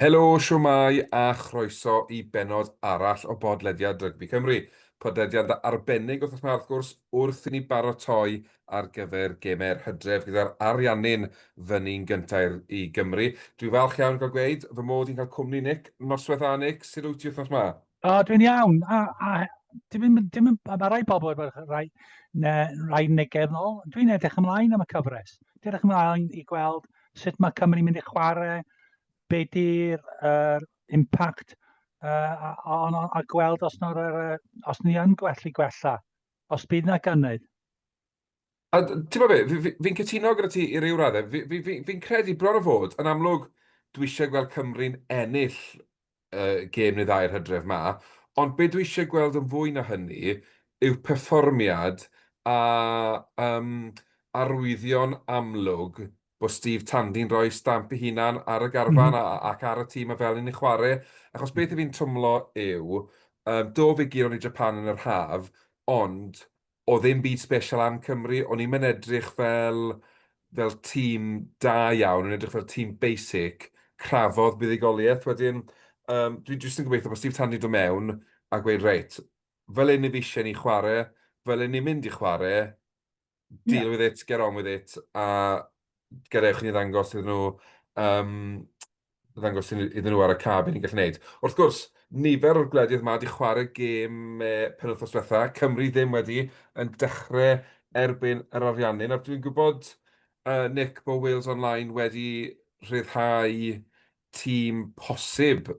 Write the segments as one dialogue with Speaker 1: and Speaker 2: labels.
Speaker 1: Helo, shwmae a chroeso i bennod arall o Bodlediad Rygbi Cymru. Podlediad arbennig wythnos 'ma wrth gwrs, wrth i ni baratoi ar gyfer gemau'r hydref gyda'r Ariannin fyny'n gyntaf i Gymru. Dwi'n falch iawn o gael gweud fy mod i'n cael cwmni Nick. Noswaith dda Nick, sut wyt ti wythnos 'ma?
Speaker 2: O, dwi'n iawn, a, a dim, dim, mae rai pobl efo rai, ne, rai negyddol. Dwi'n edrych ymlaen am y cyfres. Dwi'n edrych ymlaen i gweld sut mae Cymru'n mynd i chwarae, be di'r uh, impact uh, a, a, a gweld os, nor, uh, os ni yn gwellu gwella, os bydd na gynnydd.
Speaker 1: A ti'n gwybod be, fi'n fi, fi cytuno gyda ti i ryw raddau. Fi'n fi, fi, fi credu bron o fod, yn amlwg, dwi eisiau gweld Cymru'n ennill gêm neu ddau yr hydref 'ma, ond be dwi eisiau gweld yn fwy na hynny yw perfformiad a yym arwyddion amlwg bod Steve Tandy'n rhoi stamp ei hunan ar y garfan a, ac ar y tîm a fel ni'n chwarae. Achos beth 'y fi'n twmlo yw, yym do fe guron ni Japan yn yr haf, ond Oedd ddim byd special am Cymru, o'n i'm yn edrych fel fel tîm da iawn, o'n i'n edrych fel tîm basic, crafodd buddugoliaeth. Wedyn, yym, dwi jyst yn gobeithio bod Steve Tandy'n dod mewn a gweud, reit, fel hyn i fi eisiau ni chwarae, fel hyn ni'n mynd i chwarae, deal with it, get on with it, a gadewch i ni ddangos iddyn nhw, yym, ddangos iddyn nhw ar y cae be ni'n gallu gwneud. Wrth gwrs, nifer o'r gwledydd 'ma 'di chwarae gêm penwythnos diwetha, Cymru ddim wedi, yn dechrau erbyn yr Ariannin. Nawr dwi'n gwybod, Nick, bod Wales Online wedi rhyddhau tîm posib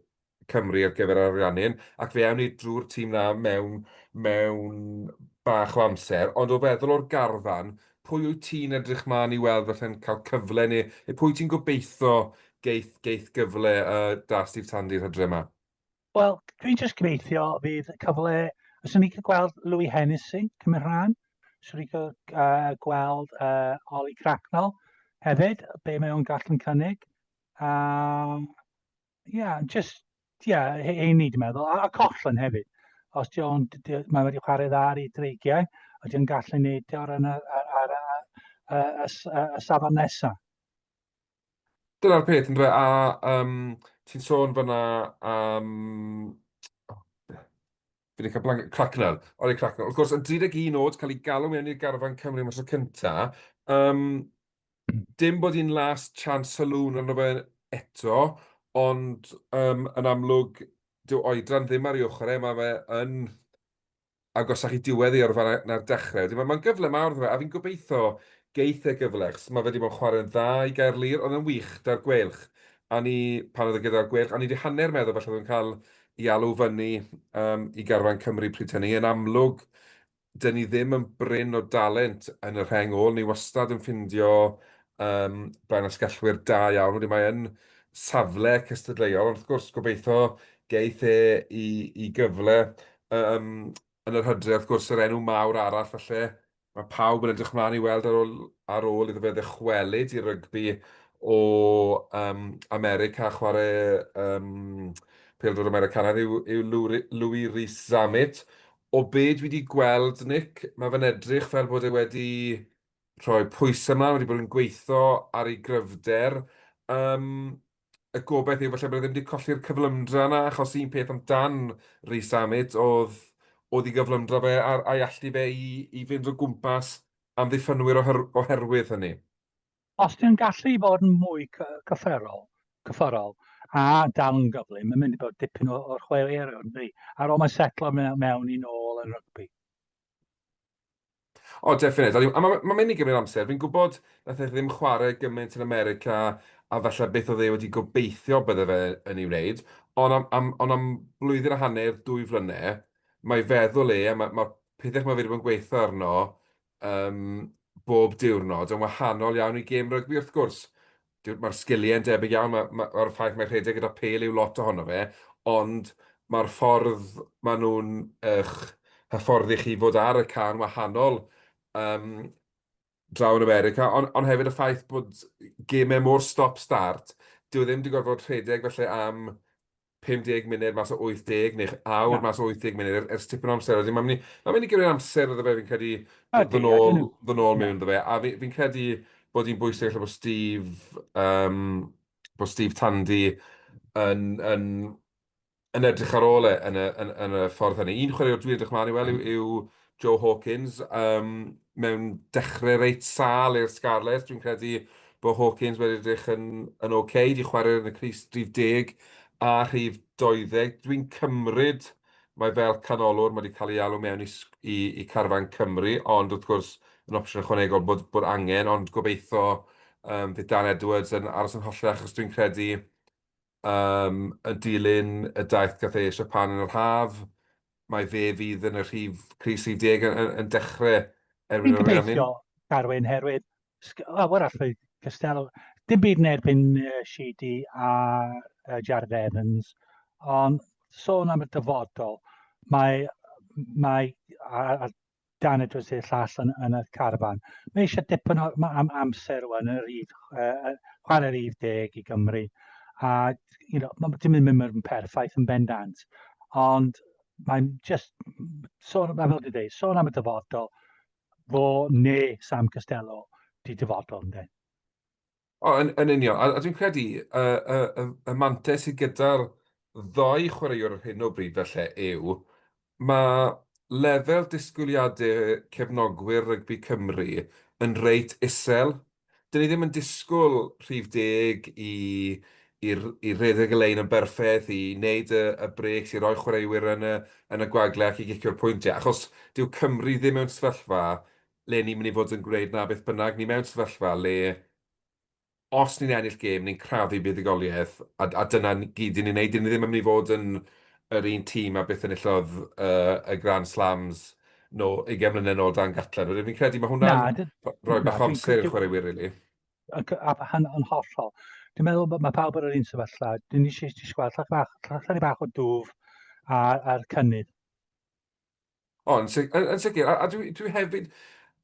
Speaker 1: Cymru ar gyfer yr Ariannin, ac fe awn ni drwy'r tîm 'na mewn mewn bach o amser, ond o feddwl o'r garfan, pwy wyt ti'n edrych mlaen i weld falle'n cael cyfle, neu neu pwy ti'n gobeithio geith geith gyfle yy 'da Steve Tandy'r hydre 'ma?
Speaker 2: Wel, dwi'n jyst gobeithio fydd cyfle, os o'n i'n cael gweld Louis Hennessy cymryd rhan, swn i'n cael uh, gweld uh, Ollie Cracknell hefyd, be mae o'n gallu'n cynnig. A Ie, yeah, just, ie, yeah, heini dwi'n meddwl. A, a Coughlan hefyd. Os di o'n, mae wedi chwarae dda ar ei dreigiau, a di o'n gallu neud o ar, ar, ar, ar, y, y, y, y safon nesaf.
Speaker 1: Dyna'r peth, yndyfe, a um, ti'n sôn fyna am... Um, fi wedi cael blank... Cracknell, Ollie Cracknell. Wrth gwrs, yn 31 oed, cael ei galw mewn i'r garfan Cymru am y tro cynta. Um, Dim bod hi'n last chance saloon arno fe eto, ond yym yn amlwg dyw oedran ddim ar ei ochr e, mae fe yn agosach i diwedd ei yrfa na'r dechrau. Wedyn mae'n gyfle mawr iddo fe, a fi'n gobeithio geith e gyfle, achos mae fe wedi bod yn chwarae'n dda i Gaerlŷr, oedd e'n wych 'da'r Gweilch. A ni, pan oedd e gyda'r Gweilch, o'n i 'di hanner meddwl falle oedd e'n cael ei alw fyny yym i garfan Cymru pryd hynny. Yn amlwg, 'dyn ni ddim yn brin o dalent yn y rheng ôl, ni wastad yn ffindio yym blaenasgellwyr da iawn, wedyn mae yn safle cystadleuol, ond wrth gwrs gobeithio geith e i i gyfle yym yn yr hydref, wrth gwrs yr enw mawr arall falle mae pawb yn edrych mlaen i weld ar ôl ar ôl iddo fe ddychwelyd i rygbi o yym America a chwarae yym pêl-droed Americanaidd yw yw Louis Rees-Zammit. O be dwi 'di gweld, Nick, mae fe'n edrych fel bod e wedi rhoi pwysau ymlaen, wedi bod yn gweithio ar ei gryfder. Yym, y gobaith yw falle bod e ddim wedi colli'r cyflymdra yna, achos un peth amdan Rees-Zammit oedd, oedd ei gyflymdra fe a'i allu fe i, i fynd o gwmpas amddiffynwyr oherwydd hynny.
Speaker 2: Os ti'n gallu fod yn mwy cyfferol, cyfforol a dal yn gyflym, mae'n mynd i bod dipyn o'r chwaraewyr, yndi? Ar ôl mae'n setlo mewn i nôl yn rygbi.
Speaker 1: O, definite. A mae'n ma mynd i gymryd amser. Fi'n gwybod nath e ddim chwarae gymaint yn America a falle beth oedd e wedi gobeithio bydde fe yn ei wneud, ond am, am, ond am blwyddyn a hanner, 2 flynedd, mae feddwl e, a mae'r ma pethau mae fe wedi bod yn gweithio arno bob diwrnod yn wahanol iawn i gêm rygbi wrth gwrs. Mae'r sgiliau yn debyg iawn, mae'r ma, ma ffaith mae rhedeg gyda pêl yw lot ohono fe, ond mae'r ffordd maen nhw'n eich hyfforddi chi fod ar y cae'n wahanol draw yn America, ond, ond hefyd y ffaith bod gemau mor stop-start, dyw e ddim wedi gorfod rhedeg felly am 50 munud mas o 80 neu awr mas o 80 munud ers tipyn o amser. Wedyn mae'n mynd i, mae'n mynd i gymryd amser iddo fe fi'n credu ddod nôl, ddod nôl mewn iddo fe. A fi'n fi credu bod hi'n bwysig falle bod Steve, um, bod Steve Tandy yn, yn, yn edrych ar ôl e yn y, yn, yn y ffordd hynny. Un chwaraewr dwi'n edrych mlaen i weld yw, yw Joe Hawkins, um, mewn dechrau reit sâl i'r Scarlets. Dwi'n credu bod Hawkins wedi edrych yn, yn oce, okay, di chwarae yn y crys rhif 10 a rhif 20. Dwi'n cymryd mae fel canolwr, mae wedi cael ei alw mewn i, i, i carfan Cymru, ond wrth gwrs yn opsiwn ychwanegol bod, bod angen, ond gobeithio um, fydd Dan Edwards yn aros yn hollol achos dwi'n credu um, yn dilyn y daith gath e i Japan yn yr haf, mae fe fydd yn y rhif, crys rhif deg yn, yn, yn dechrau
Speaker 2: erbyn yr Ariannin. Gobeithio, Carwyn, herwydd, o, wrach fydd Costello, dim byd yn erbyn uh, Sheedy a uh, Jared Evans, ond sôn am y dyfodol, mae, mae a, a Dan Edwards i'r llall yn, yn y carfan. Mae eisiau dipyn o am amser rwan yn y rhif, uh, chwarae rhif deg i Gymru. A you know, mae dim yn mynd yn perffaith yn bendant. Ond mae'n just, sôn, fel dwi'n dweud, sôn am y dyfodol, fo neu Sam Costello di dyfodol, ynddo.
Speaker 1: O, yn, yn union. A, a dwi'n credu y, y, y, y mantais sydd gyda'r ddou chwaraewr ar hyn o bryd felly yw mae lefel disgwyliadau cefnogwyr rygbi Cymru yn reit isel. Dyn ni ddim yn disgwyl rhif deg i, i, i redeg y lein yn berffaith, i wneud y, y breaks, i roi chwaraewyr yn y, yn y gwagle ac i gicio'r pwyntiau, achos dyw Cymru ddim mewn sefyllfa le ni'n mynd i fod yn gwneud 'na beth bynnag. Ni mewn sefyllfa le os ni'n ennill gêm, ni'n crafu buddugoliaeth, a, a dyna gyd ni'n neud. Dyn ni ddim yn mynd i fod yn yr un tîm a beth enillodd uh, y Grand Slams no, 20 mlynedd nôl Dan Gatland. Wedyn fi'n credu mae hwnna'n rhoi bach o amser i'r chwaraewyr, really.
Speaker 2: A hyn yn hollol. Dwi'n meddwl bod mae pawb ar yr un sefyllfa. Dwi'n eisiau gweld llach bach, llach bach o dwf a'r cynnydd.
Speaker 1: O, yn si- yn yn sicr, a a dwi dwi hefyd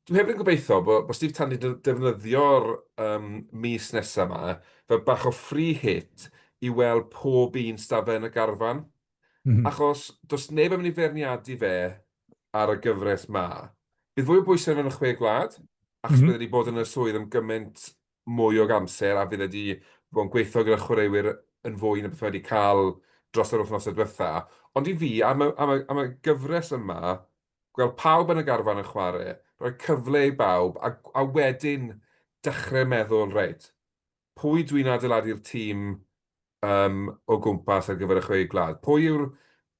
Speaker 1: dwi hefyd yn gobeithio bod bod Steve Tandy yn defnyddio'r yym mis nesa 'ma fel bach o free hit i weld pob un sy 'da fe yn y garfan. Achos does neb yn mynd i feirniadu fe ar y gyfres 'ma. Bydd fwy o bwysau arno yn y Chwe Gwlad, achos bydd e 'di bod yn y swydd am gymaint mwy o amser a fydd e 'di bod yn gweithio gyda chwaraewyr yn fwy na beth mae wedi cael dros yr wythnosau diwetha. Ond i fi, am y, am y, am y gyfres yma, gweld pawb yn y garfan yn chwarae, rhoi cyfle i bawb, a, a wedyn dechrau meddwl, reit, pwy dwi'n adeiladu'r tîm um, o gwmpas ar gyfer y Chwe Gwlad? Pwy yw'r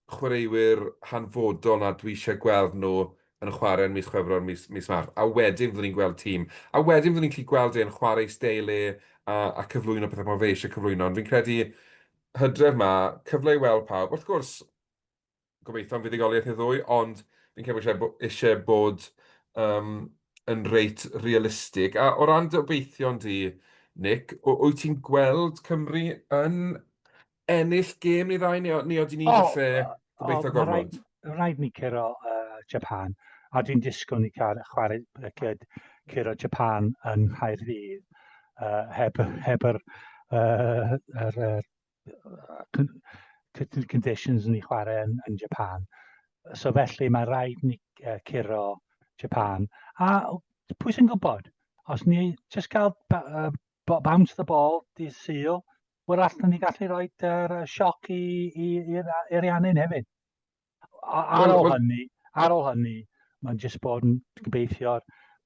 Speaker 1: chwaraewyr hanfodol 'na dwi eisiau gweld nhw yn chwarae yn mis Chwefror, mis, mis Mawrth? A wedyn fyddwn ni'n gweld tîm. A wedyn fyddwn ni'n gallu gweld e'n chwarae ei steil e a, a cyflwyno pethau mae fe eisiau cyflwyno. Ond fi'n credu hydref 'ma, cyfle i weld pawb. Wrth gwrs, gobeithio am fuddugoliaeth neu ddwy, ond fi'n credu bod eisiau, eisiau bod um, yn reit realistig. A o ran dy obeithion di, Nick, wyt ti'n gweld Cymru yn ennill gêm neu ddau, neu, neu oedden ni'n oh, falle gobeithio oh, gormod?
Speaker 2: Mae rhaid ni curo uh, Japan, a dwi'n disgwyl ni cael chwarae cyd, curo Japan yn Nghaerdydd, uh, heb, heb yr, uh, yr, yr conditions yn ei chwarae yn, yn Japan. So felly mae rhaid ni uh, curo Japan. A pwy sy'n gwybod? Os ni just cael uh, bounce the ball dydd Sul, wrach ni gallu rhoi yr sioc i, i, i'r Ariannin hefyd. Ar ôl hynny, ar ôl hynny, mae'n jyst bod yn gobeithio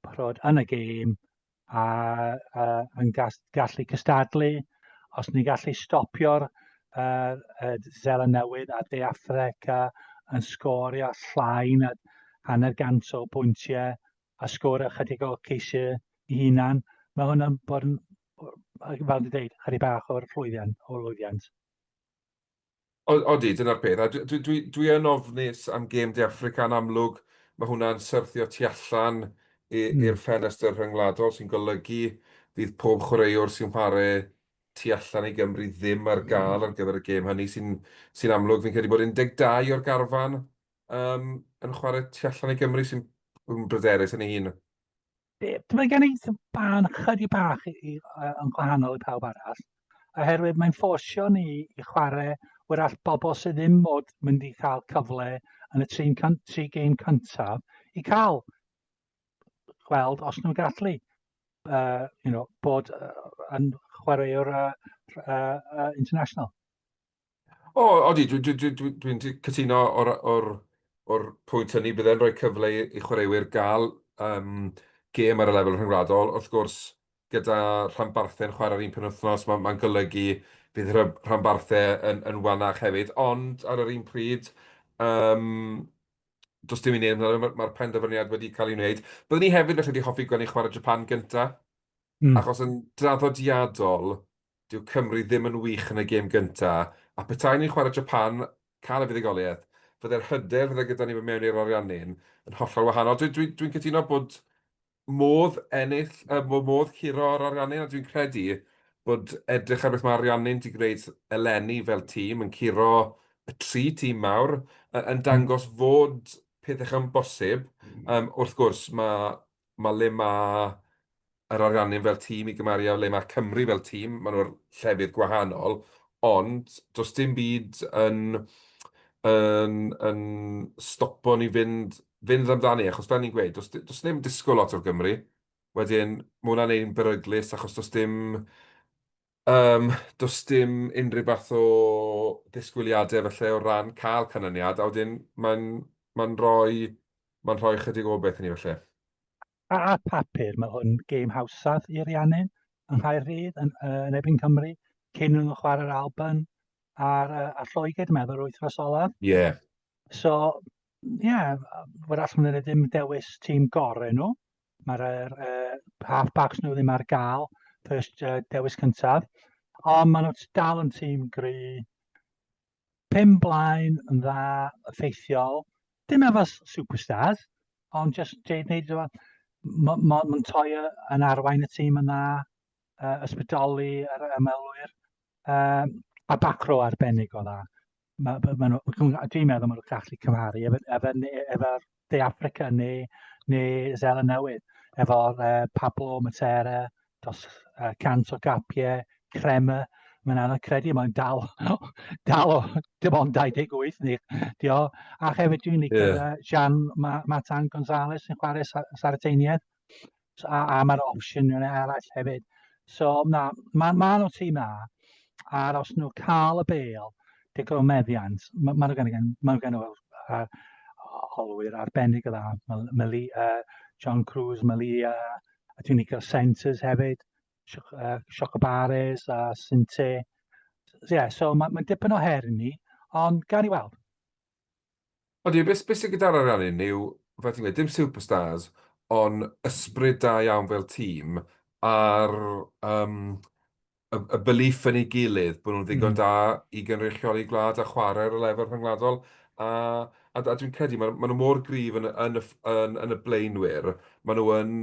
Speaker 2: bod yn y gêm a, a yn gas, gallu cystadlu, os ni'n gallu stopio'r uh, uh, Zeland Newydd a De Affrica yn sgorio llai na hanner gant o bwyntiau a sgorio chydig o ceisiau i hunan, mae hwnna'n bod yn, fel dwi'n dweud, chydig bach o'r llwyddiant, o lwyddiant.
Speaker 1: Odi, dyna'r peth. A dwi, dwi, dwi yn ofnus am gêm De Affrica yn amlwg. Mae hwnna'n syrthio tu allan i'r ffenestr rhyngwladol, sy'n golygu fydd pob chwaraewr sy'n chwarae tu allan i Gymru ddim ar gael ar gyfer y gêm hynny, sy'n sy'n amlwg. Fi'n credu bod 12 o'r garfan um, yn chwarae tu allan i Gymru, sy'n bryderus yn ei hun.
Speaker 2: Mae gen i barn chydig bach i, i, yn gwahanol i pawb arall, oherwydd mae'n fforsio ni i chwarae wrach bobl sydd ddim mod mynd i cael cyfle yn y tri, tri gêm cyntaf i cael gweld os nhw'n gallu uh, you know, bod uh, yn chwaraewr uh, uh, uh, international.
Speaker 1: O, odi, dwi'n dwi, dwi, dwi, dwi, dwi cytuno o'r pwynt hynny, bydd e'n rhoi cyfle i chwaraewyr gael gêm ar y lefel rhyngwladol. Wrth gwrs, gyda rhanbarthau'n chwarae'r un penwythnos, mae'n ma golygu bydd rhanbarthau yn wanach hefyd, ond ar yr un pryd, does dim i wneud amdano, mae'r ma penderfyniad wedi cael ei wneud. Byddwn ni hefyd felly wedi hoffi gweld ni chwarae Japan gynta, achos yn draddodiadol, dyw Cymru ddim yn wych yn y gêm gynta, a petai ni'n chwarae Japan, cael y fuddugoliaeth, fydde'r hyder fydde gyda ni mewn i'r Ariannin yn hollol wahanol. Dwi'n dwi, dwi cytuno bod modd ennill, bod modd curo'r Ariannin, a dwi'n credu bod edrych ar beth mae Ariannin 'di gwneud eleni fel tîm, yn curo y tri tîm mawr, yn dangos fod pethau yn bosib. Wrth gwrs, mae ma le mae yr Ariannin fel tîm i gymharu â le mae Cymru fel tîm, maen nhw'r llefydd gwahanol, ond does dim byd yn yn yn stopo ni fynd fynd amdani, achos fel ni'n gweud, does does ddim disgwyl lot o'r Gymru. Wedyn, mae hwnna'n ein beryglus, achos does dim yym does dim unrhyw fath o ddisgwyliadau falle o ran cael canlyniad, a wedyn mae'n mae'n rhoi mae'n rhoi chydig o beth i ni falle.
Speaker 2: Ar papur, mae hwn gêm hawsaf i Ariannin yng Nghaerdydd yn, yn erbyn Cymru, cyn nhw'n chwarae'r Alban a'r, a Lloegr, dwi'n meddwl, yr wythnos olaf.
Speaker 1: Ie. Yeah.
Speaker 2: So, ie, yeah, wrach maen nhw ddim dewis tîm gorau nhw. Mae'r half-backs nhw ddim ar gael, first dewis cyntaf. Ond maen nhw dal yn tîm gry. Pum blaen yn dda, effeithiol. Dim efo superstars, ond just deud wneud efo Montoya yn arwain y tîm yn dda, ysbrydoli yr ymwelwyr, a back row arbennig o dda. Ma, ma, ma nhw, dwi'n meddwl maen nhw'n gallu cymharu efo, efo, efo De Affrica neu, neu Zeland Newydd, efo'r Pablo Matera, dros 100 o gapiau, Kremer, mae'n anodd credu mae'n dal, dal o dim ond 28 neu dio. A hefyd dwi'n licio yeah. Jean Martin Gonzalez yn chwarae Sarateniaid. So, a mae'r opsiwn yna arall hefyd. So na, mae ma nhw tîm a, a os nhw cael y bel, digon o meddiant, mae ma nhw gen, ma nhw gen uh, olwyr arbennig o dda, Mali, John Cruz, Malia, a dwi'n licio centres hefyd, Chocobares a Sinte. So, yeah, so mae'n ma dipyn o her i ni, ond gawn ni weld.
Speaker 1: Odi, beth be sydd gyda'r Ariannin yw, fel ti'n gweud, dim superstars, ond ysbryd da iawn fel tîm, a'r um, y belief yn ei gilydd bod nhw'n ddigon da i gynrychioli gwlad a chwarae ar y lefel rhyngwladol. A, a, a dwi'n credu, maen ma nhw mor gryf yn, yn, y, yn, yn y blaenwyr, maen nhw yn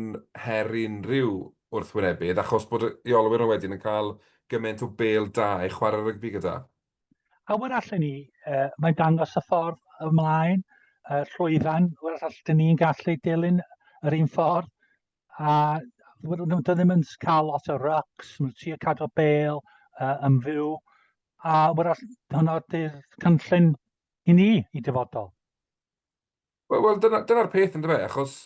Speaker 1: her unrhyw wrthwynebydd, achos bod y olwyr nhw wedyn yn cael gymaint o bêl da i chwarae rygbi gyda.
Speaker 2: A wrach allan ni, mae'n dangos y ffordd ymlaen, llwyfan, wrach allan ni'n gallu dilyn yr un ffordd. A nhw ddim yn cael lot o rucks, maen nhw'n trio cadw bêl yn fyw. A wrach hwnna ydy'r cynllun i ni i dyfodol.
Speaker 1: Wel, well, dyna'r dyna peth yn dyfe, achos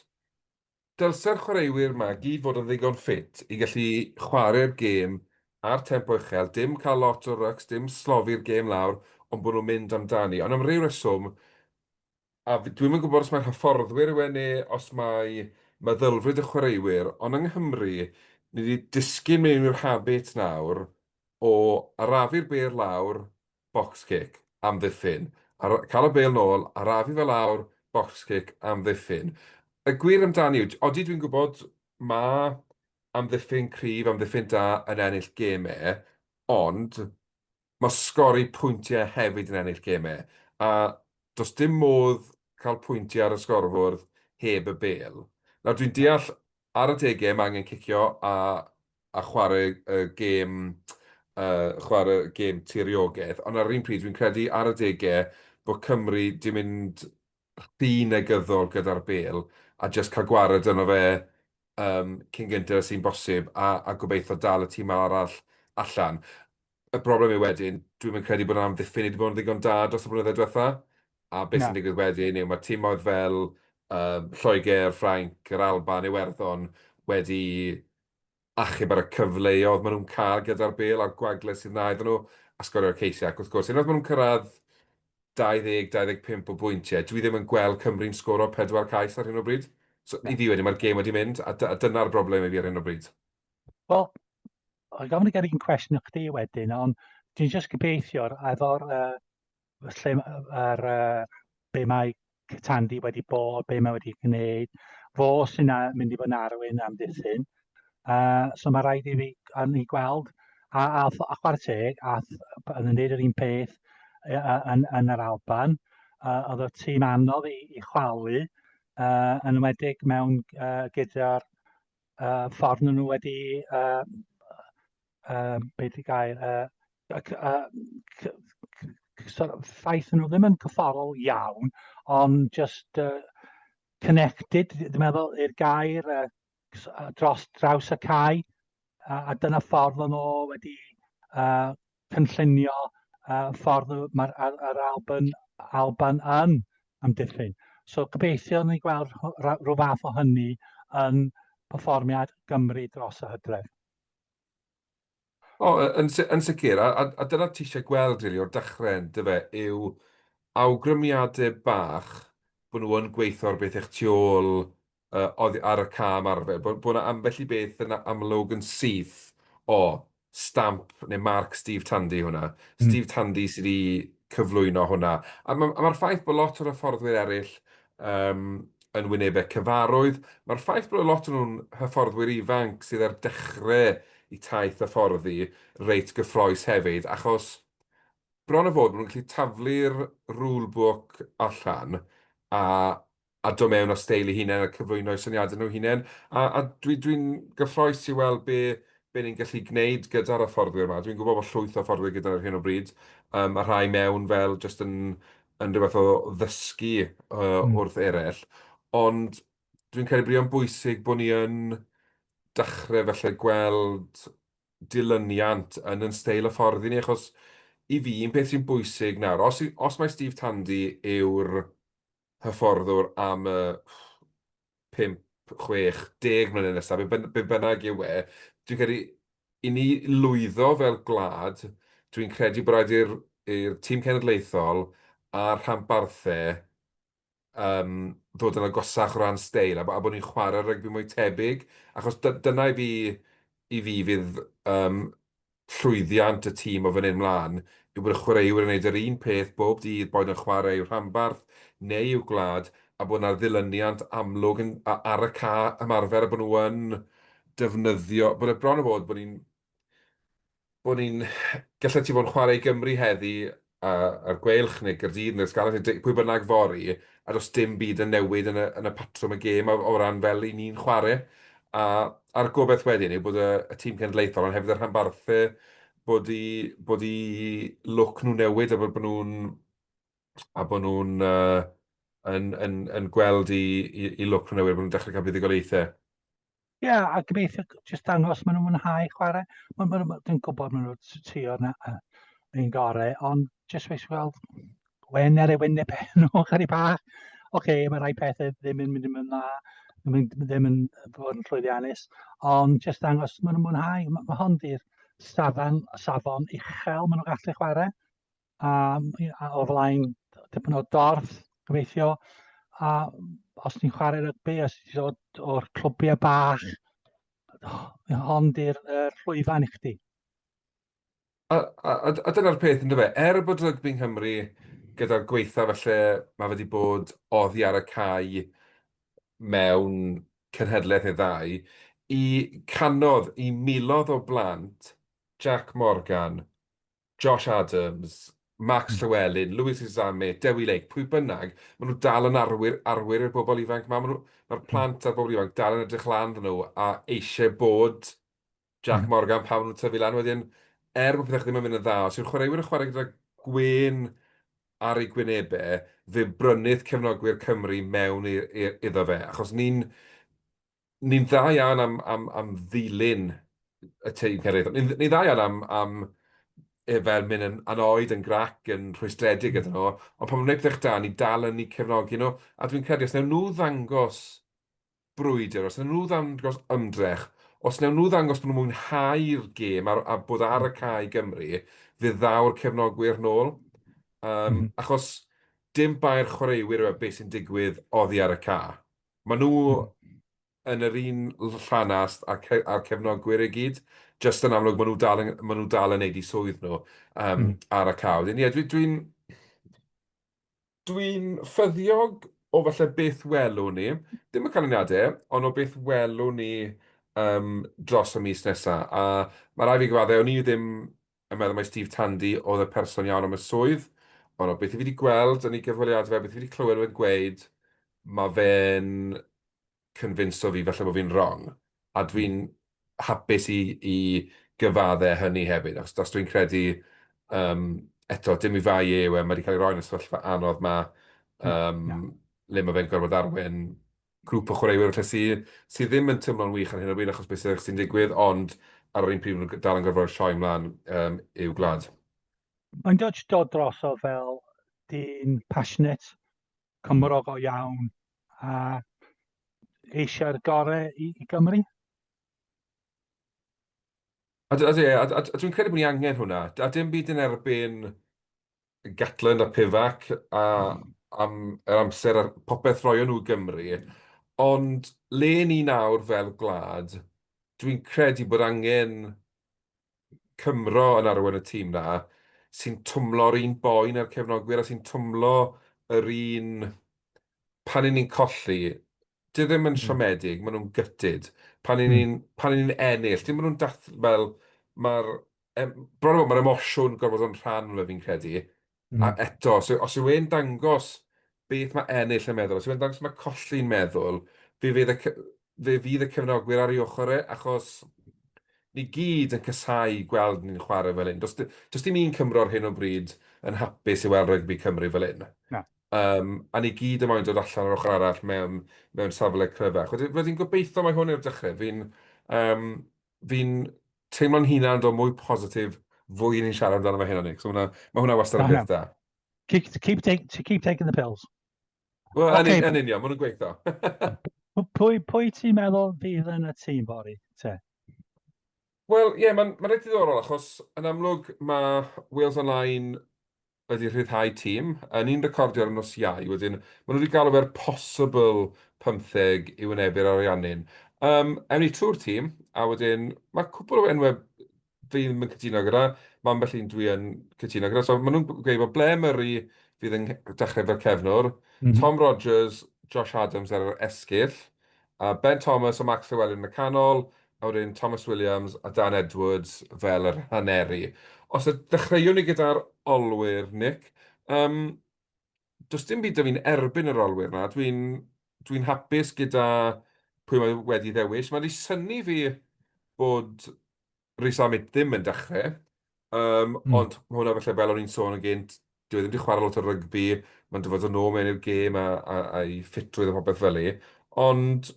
Speaker 1: dylse'r chwaraewyr 'ma gyd fod yn ddigon ffit i gallu chwarae'r gêm ar tempo uchel, dim cael lot o rycs, dim slofi'r gêm lawr, ond bod nhw'n mynd amdani. Ond am ryw reswm, a dwi'm yn gwybod os mae'r hyfforddwyr yw e neu os mae meddylfryd y chwaraewyr, ond yng Nghymru, ni wedi disgyn mewn i'r habit nawr o arafu'r bêl lawr, box kick, amddiffyn. Ar, cael y bêl nôl, arafu fe lawr, box kick, amddiffyn. Y gwir amdani yw, odi dwi'n gwybod mae amddiffyn cryf, amddiffyn da yn ennill gemau, ond mae sgori pwyntiau hefyd yn ennill gemau, a does dim modd cael pwyntiau ar y sgorfwrdd heb y bêl. Nawr dwi'n deall ar adegau mae angen cicio a a chwarae y gêm uh, chwarae gêm tiriogaeth, ond ar yr un pryd dwi'n credu ar adegau bod Cymru 'di mynd rhy negyddol gyda'r bêl a jyst cael gwared arno fe cyn gynted â sy'n bosib a, a gobeithio dal y tîm arall allan. Y broblem yw wedyn, dwi'm yn credu bod yr amddiffyn wedi bod yn ddigon da dros y blynyddoedd diwetha, a beth sy'n digwydd wedyn yw mae timoedd fel Lloegr, Ffrainc, yr Alban, Iwerddon wedi achub ar y cyfleoedd maen nhw'n cael gyda'r bêl a'r gwagle sydd 'na iddyn nhw, a sgorio'r ceisiau. Ac wrth gwrs, unwaith maen nhw'n cyrraedd 20, 25 o bwyntiau, dwi ddim yn gweld Cymru'n sgoro pedwar cais ar hyn o bryd. So, i fi wedyn, mae'r gêm wedi mynd, a, a dyna'r broblem i fi ar hyn o bryd.
Speaker 2: Wel, gofyn i gael un cwestiwn i chdi wedyn, ond dwi'n jyst gobeithio efo'r uh, lle ar uh, be mae Cytandi wedi bod, be mae wedi gwneud, fo sy'n mynd i fod yn arwain amddiffyn. So mae rhaid i fi a ni gweld, a, a, a chwarae teg, a yn gwneud yr un peth yn, yn yr Alban, oedd y tîm anodd i, i chwalu, yn enwedig mewn uh, gyda'r uh, ffordd nhw wedi, uh, uh, beth i gair, uh, uh, sort of, ffaith nhw ddim yn cyfforol iawn, ond just connected, dwi'n meddwl, i'r gair uh, dros draws y cae, a, a dyna ffordd o'n nhw wedi uh, cynllunio uh, ffordd mae'r ar, ar Alban, Alban yn amddiffyn. So gobeithio ni gweld rhyw fath o hynny yn perfformiad Gymru dros y hydref.
Speaker 1: O, yn, yn sicr, a, a, a dyna ti eisiau gweld, really, o'r dechrau, yndyfe, yw awgrymiadau bach bod nhw yn gweithio ar beth eich tu ôl uh, oddi ar y cam arfer, bod, bod 'na ambell i beth yn amlwg yn syth o stamp neu marc Steve Tandy hwnna. Steve Tandy sydd wedi cyflwyno hwnna. A mae'r ma ffaith bod lot o'r hyfforddwyr eraill um, yn wynebau cyfarwydd, mae'r ffaith bod lot o'n nhw'n hyfforddwyr ifanc sydd ar dechrau i taith hyfforddi reit gyffrous hefyd, achos bron o fod, maen nhw'n gallu taflu'r rulebook allan a a dod mewn â steil eu hunain a cyflwyno eu syniadau nhw hunain. A, a dwi'n dwi, gyffrous i weld be, be ni'n gallu gwneud gyda'r hyfforddwyr yma. Dwi'n gwybod bod llwyth o hyfforddwyr gyda ar hyn o bryd, um, a rhai mewn fel jyst yn, yn rhywbeth o ddysgu uh, wrth eraill. Ond dwi'n credu bod o'n bwysig bod ni yn dechrau felly gweld dilyniant yn yn steil hyfforddi ni, achos i fi, un peth sy'n bwysig nawr, os, os mae Steve Tandy yw'r hyfforddwr am y 5, 6, 10 mlynedd nesaf, be, be bynnag yw e, dwi'n credu i ni lwyddo fel gwlad, dwi'n credu bod rhaid i'r i'r tîm cenedlaethol a'r rhanbarthau um, ddod yn agosach o ran steil a, a bod ni'n chwarae rygbi mwy tebyg, achos dyna i fi, i fi fydd um, llwyddiant y tîm o fan hyn mlaen yw bod y chwaraewyr yn gwneud yr un peth bob dydd, boed yn chwarae i'w rhanbarth neu i'w gwlad, a bod 'na ddilyniant amlwg yn, ar y ca ymarfer a bod nhw yn defnyddio, bod e bron o fod bod ni'n, bod ni'n, gallet ti fod yn chwarae i Gymru heddi a'r Gweilch neu Gaerdydd neu'r Scarlets neu pwy bynnag fory, a does dim byd yn newid yn y, yn y patrwm y gêm o, o ran fel i ni'n chwarae. A, a'r gobaith wedyn yw bod y, y tîm cenedlaethol, ond hefyd y rhanbarthau, bod i, bod i lwc nhw'n newid a bod, bod nhw'n a bod nhw'n uh, yn, yn, yn gweld i, i, i lwc nhw'n newid, bod nhw'n dechrau cael buddugoliaethau.
Speaker 2: Ie, yeah, a gobeithio jyst dangos maen nhw'n mwynhau chwarae. Ma, ma, ma, dwi'n gwybod maen nhw'n trio na, un gorau, ond jyst weithio gweld wen ar ei wyneb nhw chydig bach. Oce, okay, mae rhai pethau ddim yn mynd yn dda, ddim yn, ddim yn fod yn llwyddiannus, ond jyst dangos maen nhw'n mwynhau. Mae ma hon di'r safon, safon uchel maen nhw'n gallu chwarae a, a o flaen dipyn o dorf, gobeithio. A os ti'n chwarae rygbi, os ti'n dod o'r clwbiau bach, hon di'r uh, llwyfan i chdi.
Speaker 1: A, a, a dyna'r peth, ynddo fe, er bod rygbi yng Nghymru gyda'r gweitha falle mae wedi bod oddi ar y cae mewn cenhedlaeth neu ddau, i canodd, i milodd o blant Jack Morgan, Josh Adams, Max Llewellyn, Louis Rees-Zammit, Dewi Lake, pwy bynnag, maen nhw dal yn arwyr, arwyr i'r bobl ifanc 'ma. Maen nhw, mae'r plant a'r bobl ifanc dal yn edrych lan iddyn nhw a eisiau bod Jack Morgan pan maen nhw'n tyfu lan. Wedyn, er bod pethau ddim yn mynd yn dda, os yw'r chwaraewyr yn chwarae gyda gwên ar eu gwynebau, fe brynydd cefnogwyr Cymru mewn i, i, iddo fe. Achos ni'n ni'n dda iawn am, am, am ddilyn y tîm cenedlaethol. Ni'n ni dda iawn am, am e, fel mynd yn annoyed, yn grac, yn rhwystredig ydyn nhw, ond pan maen nhw'n gwneud pethau da, ni dal yn eu cefnogi nhw. A dwi'n credu, os wnawn nhw ddangos brwydr, os wnawn nhw ddangos ymdrech, Os wnawn nhw ddangos bod nhw'n mwynhau'r gêm a, a bod ar y cae i Gymru, fe ddaw'r cefnogwyr nôl. Um, Achos dim bai'r chwaraewyr yw e beth sy'n digwydd oddi ar y cae. Maen nhw yn yr un llanast a'r, ce a'r cefnogwyr i gyd. Just yn amlwg, maen nhw dal yn, maen nhw dal yn neud eu swydd nhw ar y cae. Wedyn, ie, dwi'n dwi, Dwi'n ffyddiog o falle beth welwn ni, dim y canlyniadau, ond o beth welwn ni dros y mis nesa. A ma' raid fi gyfadde, o'n i ddim yn meddwl mai Steve Tandy oedd y person iawn am y swydd, ond o beth fi wedi gweld yn ei gyfweliadau fe, beth fi wedi clywed fe'n gweud, ma' fe'n convinso fi falle bod fi'n wrong, a dwi'n hapus i i gyfadde hynny hefyd, achos os dwi'n credu, um, eto, dim i fai e yw e, mae wedi cael ei roi yn y sefyllfa anodd ma, um, le mae fe'n gorfod arwain grŵp o chwaraewyr falle sy, sy ddim yn teimlo'n wych ar hyn o bryd achos beth sy'n digwydd, ond ar yr un pryd maen nhw dal yn gorfod rhoi sioe ymlaen i'w gwlad.
Speaker 2: Mae'n dod dod drosodd fel dyn passionate, Cymro go iawn a eisiau'r gorau i Gymru.
Speaker 1: A, a, a, a, a dwi'n credu bod ni angen hwnna. A dim byd yn erbyn Gatland a Pivac a am yr amser a popeth roion nhw i Gymru. Ond le ni nawr fel gwlad, dwi'n credu bod angen Cymro yn arwain y tîm 'na sy'n twmlo'r un boen â'r cefnogwyr a sy'n twmlo yr un... Pan 'y ni'n colli, dyw e ddim yn siomedig, maen nhw'n gutted. Pan 'y ni'n pan 'y ni'n ennill, dim bod nhw'n dathlu, fel mae'r bron a bod mae'r emosiwn gorfod bod yn rhan ohono fe fi'n credu. A eto, os os yw e'n dangos beth mae ennill yn meddwl, os yw e'n dangos beth mae colli'n meddwl, fe fydd y fe fydd y cefnogwyr ar ei ochr e, achos ni gyd yn casáu gweld ni'n chwarae fel hyn. Does does dim un Cymro ar hyn o bryd yn hapus i weld rygbi Cymru fel hyn.
Speaker 2: Na.
Speaker 1: A ni gyd yn moyn dod allan ar ochr arall mewn mewn safle cryfach. Wedyn wedyn gobeithio mai hwn yw'r dechrau. Fi'n um, fi'n teimlo'n hunan yn dod mwy positif fwy ni'n siarad amdano fe heno, Nick. So ma' hwnna, ma' hwnna wastad yn beth da.
Speaker 2: Keep, keep, take, to keep taking the pills.
Speaker 1: Wel, okay. yn, yn union, maen nhw'n gweithio.
Speaker 2: Pwy, pwy ti'n meddwl fydd yn y tîm fory, te?
Speaker 1: Wel, ie, yeah, mae'n ma reit ddiddorol, achos yn amlwg mae Wales Online wedi rhyddhau tîm. Ni'n recordio ar y nos Iau, wedyn maen nhw wedi galw fe'r possible 15 i wynebu'r Ariannin. Um, ewn ni trwy'r tîm, a wedyn mae cwpl o enwau fi ddim yn cytuno gyda, mae ambell un dwi yn cytuno gyda. So maen nhw'n gweud bod Blair Murray fydd yn dechrau fel cefnwr, Tom Rogers, Josh Adams ar yr esgyll, a Ben Thomas a Max Llewellyn yn y canol, a wedyn Tomos Williams a Dan Edwards fel yr haneri. Os y dechreuwn ni gyda'r olwyr, Nick, um, does dim byd 'da fi'n erbyn yr olwyr 'na. Dwi'n dwi hapus gyda pwy mae wedi ddewis. Mae wedi synnu fi bod Rees-Zammit ddim yn dechrau, ond mae hwnna falle fel o'n i'n sôn yn gynt, dyw e ddim wedi chwarae lot o rygbi, mae'n dod yn ôl mewn i'r gêm a, a, a'i ffitrwydd a popeth fel 'ny. Ond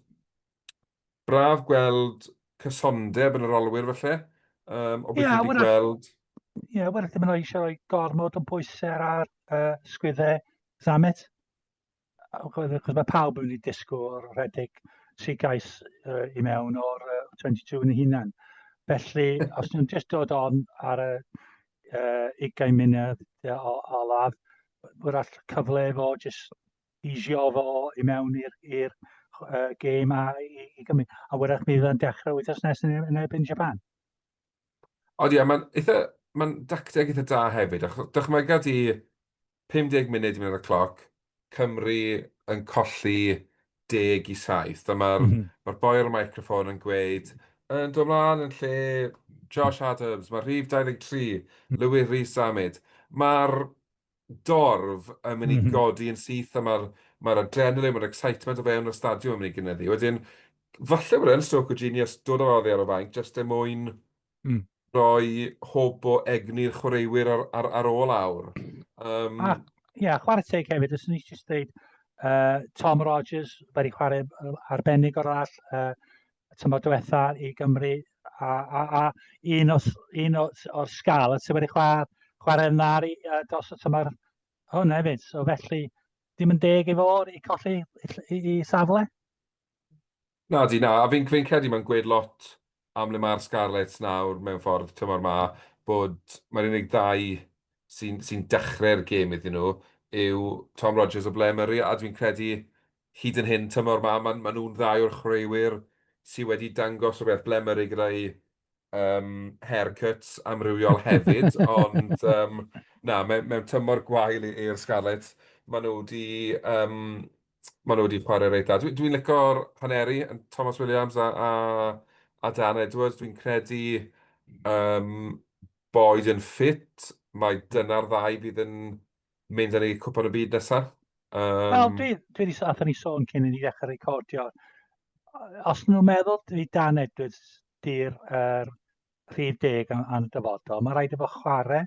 Speaker 1: braf gweld cysondeb yn yr olwyr falle, o beth ni wedi gweld.
Speaker 2: Ie, yeah, wrach ddim yn eisiau rhoi gormod o bwysau ar sgwyddau Zammit. Achos mae pawb yn mynd i disgwyl rhedeg tri gais i mewn o'r 22 yn ei hunan. Felly, os nhw'n just dod on ar y 20 munud olaf, wrach cyfle efo just easio fo i mewn i'r gêm a i Gymru. A wrach mi fydd o'n dechrau wythnos nesaf yn erbyn Japan.
Speaker 1: Ond ie, mae'n eitha, mae'n dacteg eitha da hefyd, achos dychmyga di 50 munud i mynd ar y cloc, Cymru yn colli 10 i 7, a mae'r ma boi ar y microffon yn gweud, yn dod mlaen yn lle Josh Adams, mae rhif 23, Louis Rees-Zammit. Mae'r dorf yn mynd i godi yn syth a mae'r ma adrenaline, mae'r excitement o fewn y stadiwm yn mynd i gynyddu. Wedyn, falle bod e'n stroke o genius dod o oddi ar y fainc jyst er mwyn rhoi hwb o egni'r chwaraewyr ar ôl awr.
Speaker 2: A, ie, yeah, chwarae teg hefyd, os ni jyst dweud Tom Rogers wedi chwarae arbennig o'r all tymor diwetha i Gymru a, a, a un, o, un o, o'r Scarlets sydd wedi chwarae, chwarae yn dda dros y tymor hwn hefyd. So felly, dim yn deg i fod i colli i safle.
Speaker 1: Na di, na. A fi'n fi credu mae'n gweud lot. am le mae'r Scarlets nawr mewn ffordd tymor 'ma, bod mae'r unig ddau sy'n sy dechrau'r gêm iddyn nhw yw Tom Rogers a Blair Murray, a dwi'n credu hyd yn hyn tymor 'ma, maen ma nhw'n ddau o'r chwaraewyr sydd wedi dangos rhywbeth. Blair Murray gyda'i haircuts amrywiol hefyd, ond na, mewn tymor gwael i'r Scarlets, maen nhw wedi maen nhw wedi chwarae reit dda. Dwi'n dwi licio'r haneri, Thomas Williams a Dan Edwards. Dwi'n credu boed yn ffit, mae dyna'r ddau fydd yn mynd â ni Cwpan y Byd nesaf.
Speaker 2: Wel, dwi wedi, athyn ni sôn cyn i ni ddechrau recordio. Os nhw'n meddwl dwi Dan Edwards di'r er, rhif deg yn, yn y dyfodol, mae rhaid efo chwarae.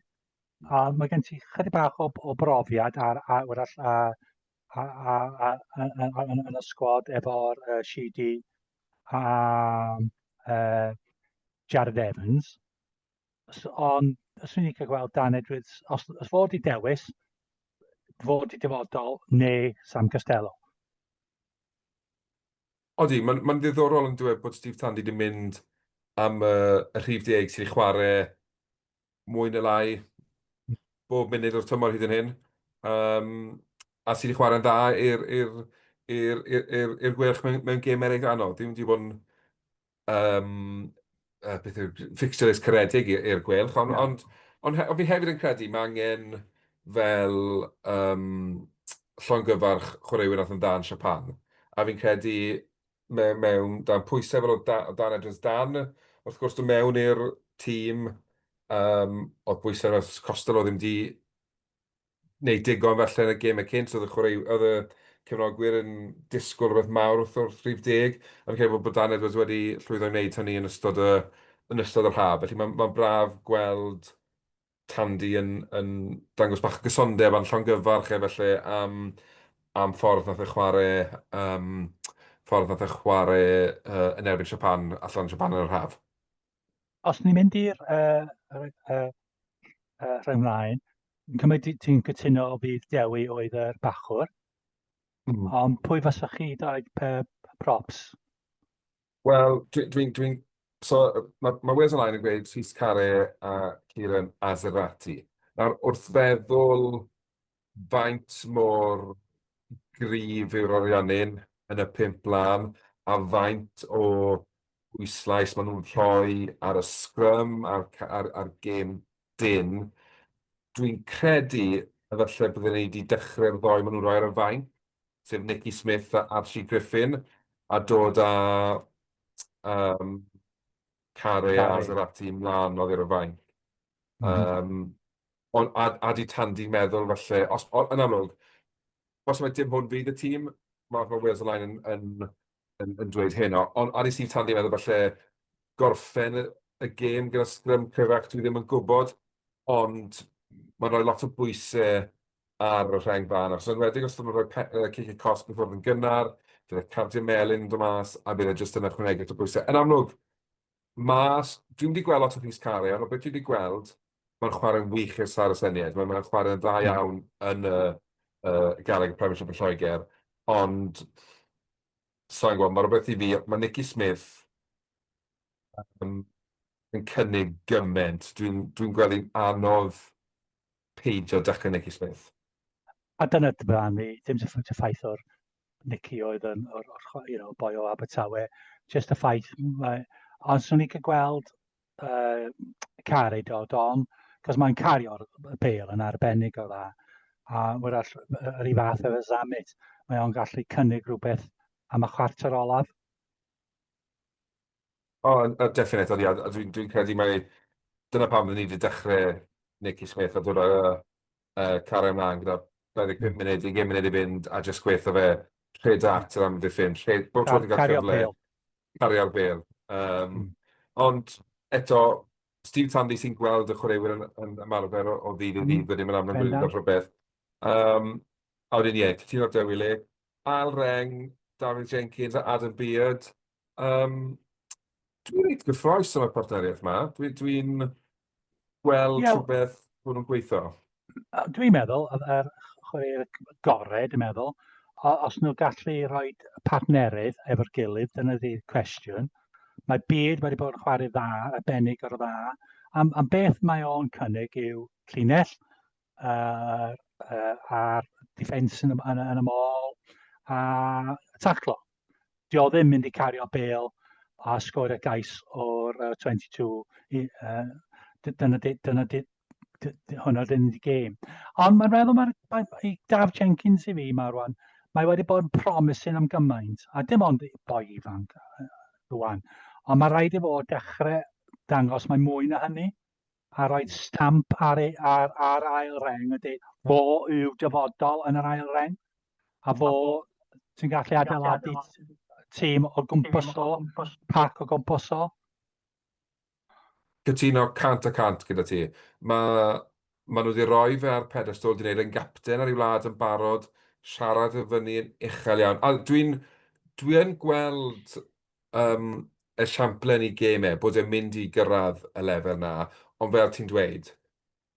Speaker 2: A mae gen ti chydig bach o brofiad ar, a, wrach, a, yn y sgwad efo'r Sheedy a Jared Evans. So, ond os ni'n cael gweld Dan Edwards, os fod i dewis, fod i dyfodol neu Sam Costello.
Speaker 1: Odi, mae'n ma ddiddorol yn dweud bod Steve Tandy wedi mynd am y rhif deg sydd wedi chwarae mwy neu lai bob munud o'r tymor hyd yn hyn. A sydd wedi chwarae'n dda i'r Gweilch mewn gêm eraill anodd. Ddim wedi bod yn beth yw, fixture list caredig i'r Gweilch, ond, yeah. Ond fi hefyd yn credu mae angen fel llongyfarch chwaraewyr nath yn dda yn Siapan. A fi'n credu mewn dan pwysau fel oedd Dan Edwards Dan, wrth gwrs, dod mewn i'r tîm, oedd bwysau fel Costello ddim di wneud digon falle yn y gemau cynt, oedd y chwarae, oedd y cefnogwyr yn disgwyl rhywbeth mawr wrth rhif deg, a fi'n credu bod Dan Edwards wedi llwyddo i wneud hynny yn ystod yr haf. Felly mae'n ma braf gweld Tandy yn dangos bach o gysondeb a'n llongyfarch e felly am ffordd nath e chwarae, ffordd nath e chwarae yn erbyn Japan, allan Japan yn yr haf.
Speaker 2: Os ni'n mynd i'r rheng flaen, yn cymryd ti'n cytuno o fydd Dewi oedd yr bachwr. Ond pwy faswch chi dau props?
Speaker 1: Wel, dwi'n... Dwi, dwi, so, mae Wales Online yn gweud Rhys Carre a Kieran Azzarati. Nawr, wrth feddwl faint mor gryf yw'r Ariannin yn y pump lan, a faint o bwyslais maen nhw'n rhoi ar y sgrym, ar gêm dynn, dwi'n credu efallai bydden ni wedi dechrau'r ddoi maen nhw'n rhoi ar y fainc, sef Nicky Smith a Archie Griffin, a dod â Carre a Azzarati mlaen oddi ar y fainc. Ond a 'di Tandy'n meddwl falle, os, yn amlwg, os mae dim hwn fydd y tîm, mae Wales Online yn dweud hyn, ond a 'di Steve Tandy meddwl falle gorffen y gêm gyda sgrym cryfach, dwi ddim yn gwybod, ond mae'n rhoi lot o bwysau ar y rheng flaen, achos yn enwedig os ydyn nhw'n rhoi cic y cosb i ffwrdd yn gynnar, bydd y cardiau melyn yn dod mas, a bydd e jyst yn ychwanegu at y bwysau. Yn amlwg, mas, dwi'm wedi gweld lot o Rhys Carre, ond o beth dwi wedi gweld, mae'n chwarae'n wych i'r Saraceniaid. Mae'n chwarae'n dda iawn yn y Gallagher Premiership yn Lloegr, ond sa i'n gwybod, mae rhywbeth i fi, mae Nicky Smith yn cynnig gymaint. Dwi'n dwi gweld hi'n anodd peidio dechrau Nicky Smith.
Speaker 2: A dyna dy blan fi, dim y ffaith o'r Nicky oedd yn, o'r, boi o Abertawe, just y ffaith, mae, ond swn i'n cael gweld Carey dod on, cos mae'n cario'r bêl yn arbennig o dda, a wrach yr un fath efo Zammit, mae o'n gallu cynnig rhywbeth am y chwarter olaf.
Speaker 1: O, definite, ond ia, dwi'n dwi credu mai dyna pam ni wedi dechrau Nicky Smith a dod â Carre ymlaen gyda 25 munud, 20 munud i fynd, a jyst gweithio fe rhed at yr amddiffyn, rhed, bob tro ti'n cael cyfle, cario'r bêl. Ond eto, Steve Tandy sy'n gweld y chwaraewyr yn ymarfer o ddydd i ddydd, wedyn mae'n amlwg wedi gweld rhywbeth. A wedyn ie, cytuno Dewi Lake. Ail reng, Dafydd Jenkins a Adam Beard. Dwi'n reit gyffroes am y partneriaeth 'ma. Dwi'n gweld rhywbeth bod nhw'n gweithio.
Speaker 2: Dwi'n meddwl, yr chwaraewyr gorau, dwi'n meddwl, os nhw'n gallu rhoi partnerydd efo'r gilydd, dyna ydy'r cwestiwn. Mae Beard wedi bod yn chwarae dda, arbennig o'r dda. Am, am beth mae o'n cynnig yw llinell uh, a'r defence yn, yn, yn y môl a taclo. Di o ddim mynd i cario bel a sgorio gais o'r 22. I, dyna, dyna, dyna, hwnna dyn di gêm. Ond mae'n meddwl mae'r mae, mae Daf Jenkins i fi mae rwan, mae wedi bod yn promising am gymaint, a dim ond boi ifanc rwan. Ond mae rhaid i fod dechrau dangos mae mwy na hynny, a rhoi stamp ar, ei, ar, ar ail reng a dweud fo yw dyfodol yn yr ail reng, a fo ti'n gallu adeiladu tîm o gwmpas o, pac o gwmpas o.
Speaker 1: Cytuno 100% gyda ti. Mae ma nhw wedi rhoi fe ar pedestol, wedi gwneud e'n gapten ar ei wlad yn barod, siarad y fyny yn uchel iawn. A dwi'n dwi yn gweld um, esiampl yn ei gêm e, bod e'n mynd i gyrraedd y lefel na, ond fel ti'n dweud,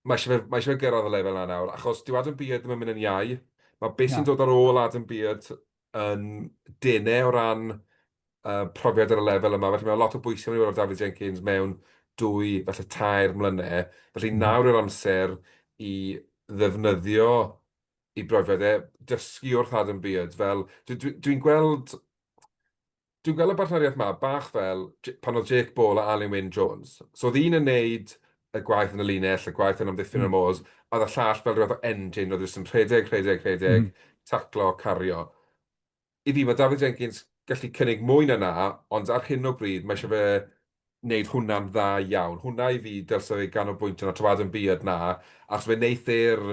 Speaker 1: mae eisiau fe, mae eisiau fe gyrraedd y lefel na nawr, achos dyw Adam Beard ddim yn mynd yn iau. Mae beth sy'n dod ar ôl Adam Beard yn denau o ran profiad ar y lefel yma, felly mae lot o bwysau mynd i fod ar Dafydd Jenkins mewn 2, falle 3 mlynedd. Felly nawr yw'r amser i ddefnyddio ei brofiad e, dysgu wrth Adam Beard, fel dwi'n dwi, dwi gweld Dwi'n gweld y bartneriaeth 'ma bach fel pan oedd Jake Ball a Alun Wyn Jones. So oedd un yn neud y gwaith yn y linell, y gwaith yn amddiffyn y mors, a oedd y llall fel rhyw fath o engine, oedd jyst yn rhedeg, rhedeg, rhedeg, taclo, cario. I fi, mae Dafydd Jenkins gallu cynnig mwy na 'na, ond ar hyn o bryd mae eisiau fe wneud hwnna'n dda iawn. Hwnna i fi dylse fe ganolbwyntio arno, tra Adam Beard 'na, achos fe wneith e'r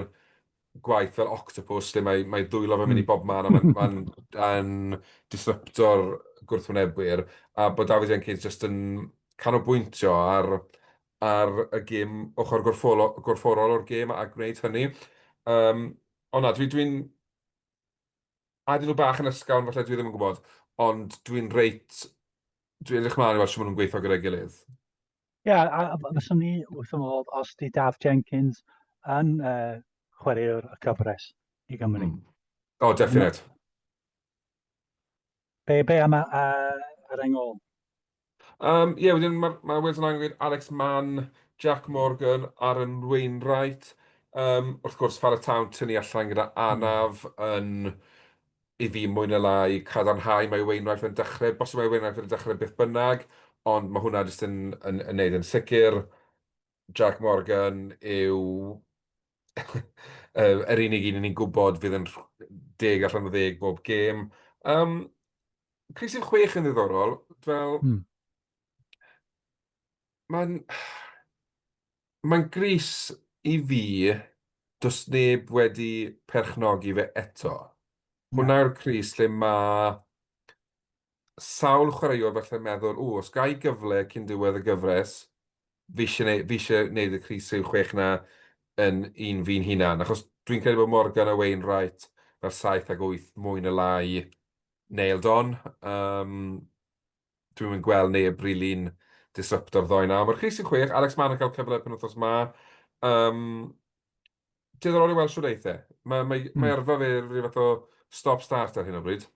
Speaker 1: gwaith fel octopus lle mae mae ddwylo fe'n mynd i bob man a mae'n mae'n yn disrupto'r gwrthwynebwyr a bod Dafydd Jenkins jyst yn canolbwyntio ar ar y gêm ochr gorffolo, gorfforol o'r gêm a gwneud hynny. Um, ond na, dwi'n dwi a dyn nhw bach yn ysgafn falle, dwi ddim yn gwybod, ond dwi'n reit, dwi'n edrych mlaen i weld sut maen nhw'n gweithio gyda'i gilydd.
Speaker 2: Ie, yeah, a fyswn ni wrth y modd os di Daf Jenkins yn uh, chwaraewr y cyfres i Gymru.
Speaker 1: O, oh, definite.
Speaker 2: Be, be am uh, yr engol?
Speaker 1: Um, yeah, wedyn mae ma Wales yn gweud Alex Mann, Jack Morgan, Aaron Wainwright. Wrth gwrs, Farah Town tynnu allan gyda anaf yn i fi mwy na lai cadarnhau mae Wainwright yn dechrau, bosib mae Wainwright yn dechrau beth bynnag, ond mae hwnna jyst yn, yn, yn neud yn sicr. Jack Morgan yw yr unig un ni'n gwybod fydd yn 10 allan o 10 bob gêm. Crys rhif 6 yn ddiddorol, fel... Mae'n mae'n grys i fi, does neb wedi perchnogi fe eto. Hwnna yw'r crys lle mae sawl chwaraewr falle'n meddwl, "Ww, os ga i gyfle cyn diwedd y gyfres, fi eisiau neud, fi eisiau neud y crys rhif 6 'na yn un fi'n hunan." Achos dwi'n credu bod Morgan a Wainwright fel 7 ac 8 mwy na lai nailed on. Dwi'm yn gweld neb rili'n disrupto'r ddoi 'na. Mae'r crys yn 6, Alex Mann yn cael cyfle penwythnos 'ma. Diddorol i weld shwd eith e. Mae, mae, mae yrfa fe rhyw fath o stop-start ar hyn o bryd.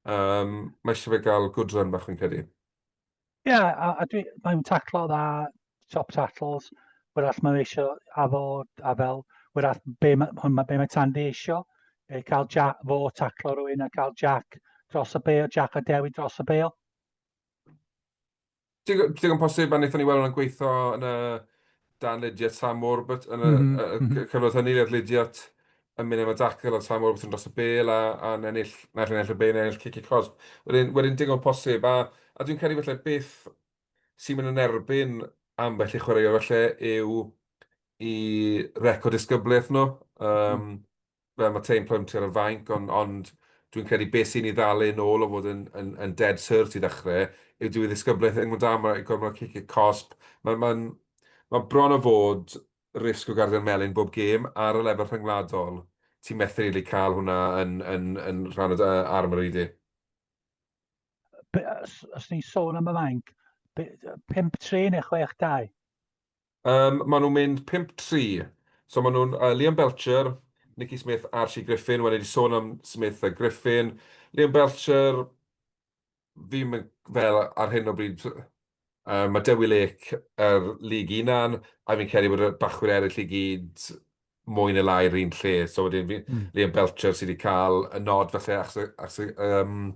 Speaker 1: Mae eisiau fe gael good run bach fi'n credu.
Speaker 2: Ie, yeah, a, a dwi, mae'n taclo dda, top tackles, wrach mae'n eisiau addo a fel, wrach be mae, hwn, be mae Tandy eisiau, e, cael Jack, fo taclo rhywun a cael Jack dros y bêl, Jack a Dewi dros y bêl.
Speaker 1: Digon posib, a wnaethon ni weld hwnna'n gweithio yn y dan Lydiate Sam Warburton yn y cyfnod hynny, le oedd Lydiate yn mynd am y dacl a Sam Warburton dros y bêl a a'n ennill, naill yn ennill y bêl neu'n ennill cic i cosb. Wedyn, wedyn digon posib, a, a dwi'n credu falle beth sy'n mynd yn erbyn ambell i chwaraewr falle yw i record disgyblaeth nhw. Fel mae Taine Plumtree ar y fainc, ond, ond dwi'n credu beth sy'n ei ddal e nôl o fod yn, yn, yn dead cert i ddechrau yw dyw ei ddisgyblaeth ddim yn da, mae'n gormod o ciciau cosb. Mae'n ma ma bron o fod risg o garden melyn bob gêm ar y lefel rhyngwladol. Ti'n methu rili cael hwnna yn, yn, yn rhan o dy armory di.
Speaker 2: Be, os, os ni'n sôn am y fainc, 5-3 neu 6-2?
Speaker 1: Maen nhw'n mynd 5-3. So maen nhw'n Liam Belcher, Nicky Smith, Archie Griffin. Wel, ni wedi sôn am Smith a Griffin. Liam Belcher, fi'n fel ar hyn o bryd, Mae Dewi Lake yr lig unan, a fi'n credu bod y bachwyr eraill i gyd mwy neu lai yr un lle. So wedyn fi, Liam Belcher sydd wedi cael y nod falle achos, achos um,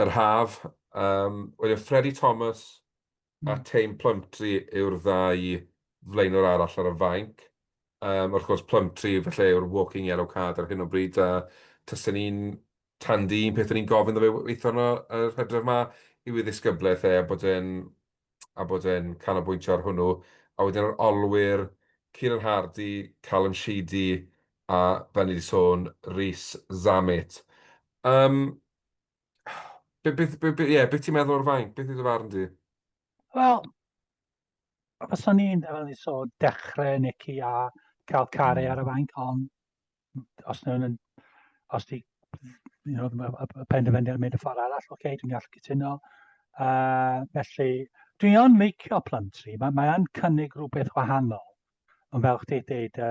Speaker 1: yr haf. Wedyn Freddie Thomas a Taine Plumtree yw'r ddau flaenor arall ar y fainc. Wrth gwrs, Plumtree falle yw'r walking yellow card ar hyn o bryd, a tasen ni'n Tandy, un peth o'n i'n gofyn iddo fe weithio arno yr hydref 'ma yw ei ddisgyblaeth e a bod e'n a bod e'n canolbwyntio ar hwnnw. A wedyn yr olwyr, Kieran Hardy, Callum Sheedy a, fel ni wedi sôn, Rees Zammit. Um, be, beth, be, be, yeah, beth ti'n meddwl o'r fainc? Beth yw dy farn di?
Speaker 2: Wel, fyswn ni'n, fel ni sôn, dechrau Nicky a cael caru ar y fainc, ond os nhw'n yn, os di you know, y penderfyniad yn mynd y ffordd arall, oce, okay, dwi'n gallu cytuno. Felly, dwi yn licio Plumtree, mae, mae yn cynnig rhywbeth wahanol, ond fel chdi dweud,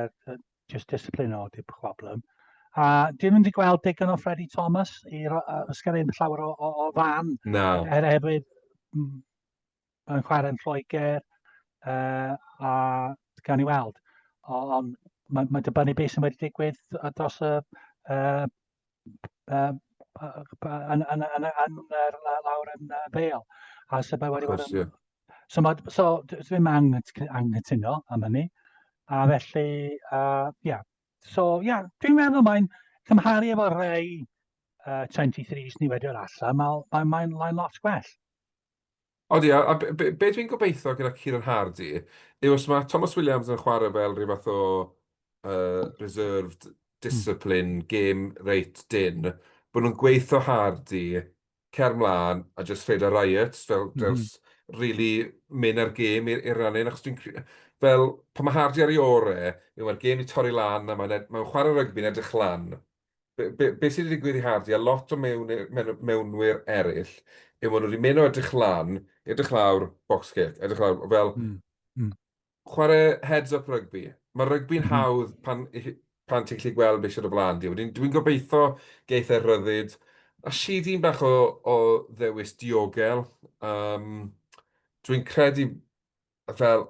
Speaker 2: just discipline o di'r problem. A dwi'n mynd i gweld digon o Freddie Thomas i ysgrifennu llawer o, o, o fan.
Speaker 1: Na.
Speaker 2: Er, hefyd, mae'n chwarae yn Lloegr, uh, a gan i weld. Ond mae'n mae dibynnu beth sy'n wedi digwydd dros y uh, uh, yn, yn, yn, yn, yn, lawr yn uh, Bale. A so mae wedi bod yn... Yeah. So, ma, so dwi'n anghytuno am hynny. A felly, uh, yeah. So, yeah, dwi'n meddwl mae'n cymharu efo rhai 23s ni wedi o'r allan, mae'n mae, mae, mae lot gwell.
Speaker 1: Odi, a a be be dwi'n gobeithio gyda Kieran Hardy yw os mae Tomos Williams yn chwarae fel rhyw fath o reserved discipline, game reit dynn, bod nhw'n gweithio Hardy, cer mlaen a jyst rhedeg riot, fel just really mynd â'r gêm i'r rannu, achos dwi'n fel, pan mae Hardy ar ei orau, yw mae'r gêm 'di torri lan a mae'n mae'n chwarae rygbi'n edrych lan. Be, be, be sydd wedi digwydd i Hardy a lot o mewn, mewn, mewnwyr eraill yw maen nhw wedi mynd o edrych lan, edrych lawr, box kick, edrych lawr, fel chwarae heads up rugby. Mae rygbi'n hawdd pan, pan ti'n gallu gweld beth sydd o flaen di. Wedyn dwi'n gobeithio geith e ryddid. A Sheedy'n bach o, o ddewis diogel. Dwi'n credu fel,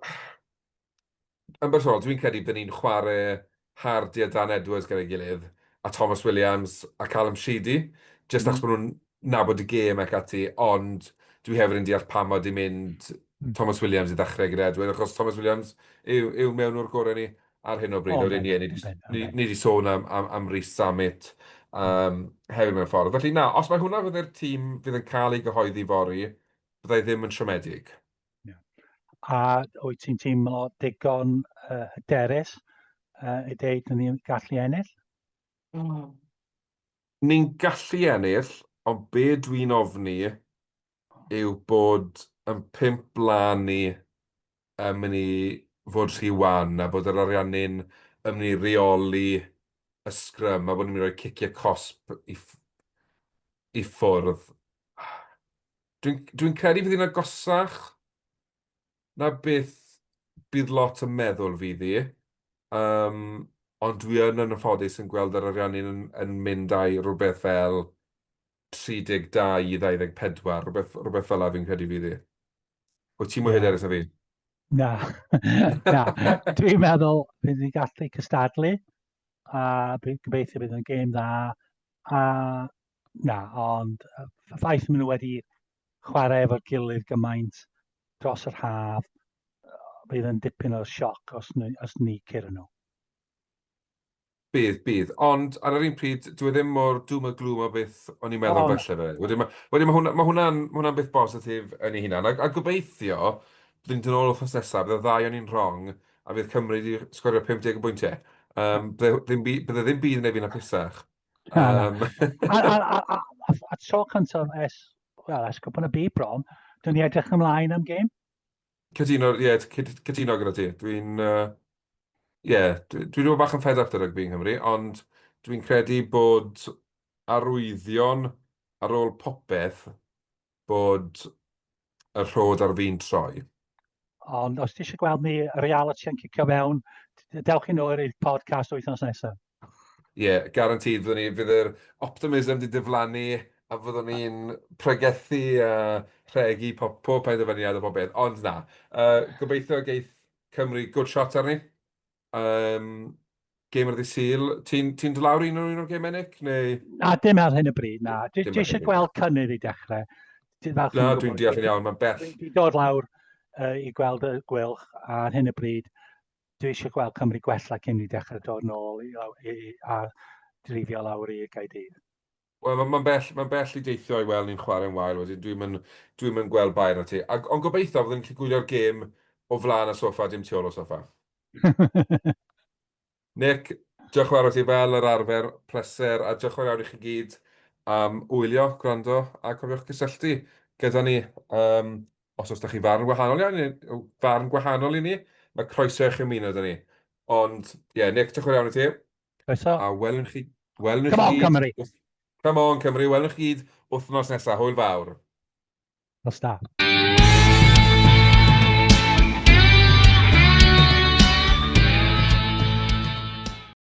Speaker 1: yn bersonol, dwi'n credu byddwn ni'n chwarae Hardy a Dan Edwards gyda'i gilydd, a Tomos Williams a Callum Sheedy, jyst achos bod nhw'n nabod y gêm ac ati, ond dwi hefyd yn deall pam mae 'di mynd Tomos Williams i ddechrau gyda Edwards, achos Tomos Williams yw, yw mewnwr gorau ni ar hyn o bryd. O, Wedyn, ie, ni 'di, ni, ni 'di sôn am, am, am Rees Zammit hefyd mewn ffordd. Felly na, os mae hwnna fydde'r tîm fydd yn cael ei gyhoeddi fory, byddai ddim yn siomedig.
Speaker 2: Yeah. A wyt ti'n teimlo digon hyderus i ddeud na ni'n gallu ennill?
Speaker 1: Ni'n gallu ennill, ond be dwi'n ofni yw bod yn pump lan ni yn mynd i fod rhy wan a bod yr Ariannin yn mynd i reoli y sgrym a bod ni'n mynd i roi ciciau cosb i, i ffwrdd. Dwi'n dwi credu fydd hi'n agosach na beth bydd lot yn meddwl fydd hi. Ond dwi yn anffodus yn gweld yr Ariannin yn, yn mynd â'i rhywbeth fel 32 i 24, rhywbeth, rhywbeth fel 'na fi'n credu fydd hi. Wyt ti'n mwy hyderus na fi?
Speaker 2: Na, na. Dwi'n meddwl bydd ni'n gallu cystadlu a gobeithio bydd yn gêm dda. A na, ond y ffaith maen nhw wedi chwarae efo'r gilydd gymaint dros yr haf, bydd yn dipyn o sioc os ni, os ni curo nhw.
Speaker 1: Bydd, bydd. Ond ar yr un pryd, dyw e ddim mor doom a gloom o beth o'n i'n meddwl falle fe. Wedyn mae, wedyn ma hwnna, ma hwnna'n, ma hwnna'n beth bositif yn ei hunan. A, a gobeithio, byddwn ni'n dod nôl wythnos nesaf, bydd y ddau o'n i'n wrong, a fydd Cymru wedi sgorio 50 o bwyntiau. Bydde ddim byd, bydde ddim byd yn ei fi'n hapusach.
Speaker 2: Na, na. A, a, a, a, a, a tro cyntaf ers, wel, ers cwpan y byd bron, dwi'n i edrych ymlaen am gêm.
Speaker 1: Cytuno, ie, cytuno gyda ti. Dwi'n, ie, dwi wedi bod bach yn fed up 'da rygbi yng Nghymru, ond dwi'n credu bod arwyddion ar ôl popeth bod y rhod ar fin troi.
Speaker 2: Ond os ti eisiau gweld ni reality yn cicio fewn, dewch i nôl i'r podcast wythnos nesaf.
Speaker 1: Ie, yeah, guaranteed, fyddwn ni, fydd yr optimism 'di diflannu. A fyddwn ni'n pregethu a rhegi pob, pob penderfyniad a pob beth. Ond na, gobeithio geith Cymru good shot arni. Gêm ar ddydd Sul. Ti'n ti dod lawr un o'r un o'r gemau, Nick? Neu...
Speaker 2: Na, dim ar hyn o bryd, na. Dwi eisiau gweld cynnydd i dechrau.
Speaker 1: Na, dwi'n deall yn iawn, mae'n bell.
Speaker 2: Dwi'n dod lawr i gweld y Gweilch ar hyn o bryd. Dwi eisiau gweld Cymru gwella cyn i dechrau dod nôl i, i, a dreifio lawr i Gaerdydd.
Speaker 1: Wel, mae'n ma bell, ma bell i deithio i weld ni'n chwarae'n wael wedyn. Dwi'm yn, dwi'm yn gweld bai arna ti. Ac, ond gobeithio fyddwn ni'n gallu gwylio'r gêm o flaen y soffa, dim tu ôl o'r soffa. Nick, diolch yn fawr i ti fel yr arfer, pleser, a diolch yn fawr iawn i chi gyd am wylio, gwrando, a cofiwch gysylltu gyda ni. Um, os oes da chi farn gwahanol iawn, farn gwahanol i ni, mae croeso i chi ymuno 'da ni. Ond, ie, yeah, Nick, diolch yn fawr iawn i ti.
Speaker 2: Croeso.
Speaker 1: A welwn chi, welwn
Speaker 2: chi Come on, Cymru!
Speaker 1: Come on, Cymru. Welwn chi gyd wythnos nesaf. Hwyl fawr.
Speaker 2: Nos da.